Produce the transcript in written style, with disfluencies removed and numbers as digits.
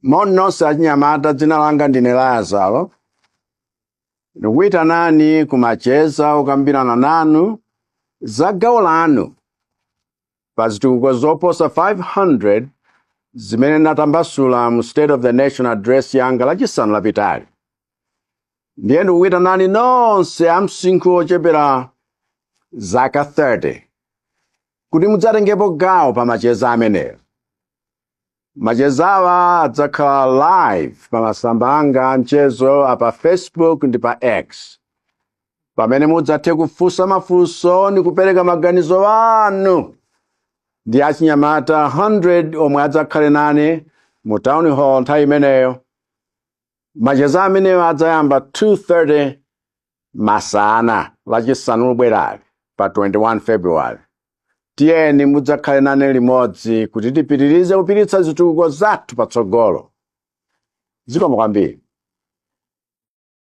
Moni nonse achinyamata, dzina langa ndine Lazaro. Ndikuyitanani kumacheza okambirana nanu za gawo lanu pa zitukuko zoposa 500 zimene natambasula mu State of the Nation Address yanga Lachisanu lapitali. Ndiye ndikuyitanani nonse a msinkhu ochepera zaka 30 kuti mudzatengepo gawo pa macheza amenewo. Machezawa adzakhala live pa masamba anga a mchezo apa Facebook ndi pa X, pamene mudzathe kufunsa mafunso ndi kupereka maganizo anu ndi achinyamata 100 omwe adzakhale nane mu town hall nthawi imeneyo. Macheza amenewo adzayamba 2:30 masana Lachisanu lobwerali pa 21 February. Tiyeni mudzakhale nane limodzi kuti tipitirize kupititsa zitukuko zathu patsogolo. Zikomo kwambiri.